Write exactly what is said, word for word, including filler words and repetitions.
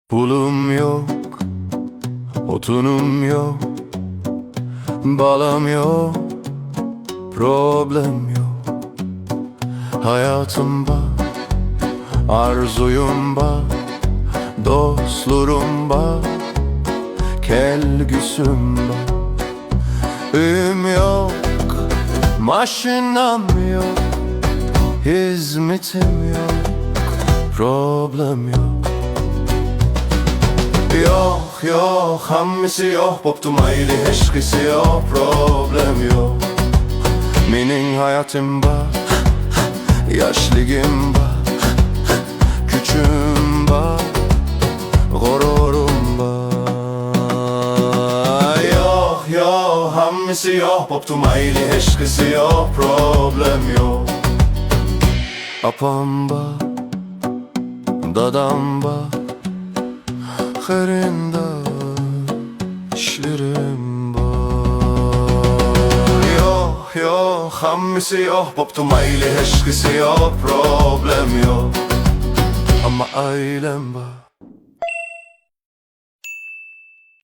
پۇلۇم يوق، ئوتۇنۇم يوق، بالام يوق، پروبلېم يوق. ھاياتىم بار، ئارزۇيۇم بار، دوستلىرىم بار، كەلگۈسىم بار. ئۆيۈم يوق، ماشىنام يوق، خىزمىتىم يوق، پروبلېم يوق. يوق، يوق، ھەممىسى يوق بوپتۇ، مەيلى، ھېچقىسى يوق، پروبلېم يوق. مېنىڭ ھاياتىم بار، ياشلىقىم بار، كۈچۈم بار، غۇرۇرۇم بار. يوق، يوق، ھەممىسى يوق بوپتۇ، مەيلى، ھېچقىسى يوق، پروبلېم يوق. ئاپام بار، دادام بار، قېرىنداشلىرىم بار. يوق، يوق، ھەممىسى يوق بوپتۇ، مەيلى، ھېچقىسى يوق، پروبلېم يوق. ئەمما ئائىلەم بار،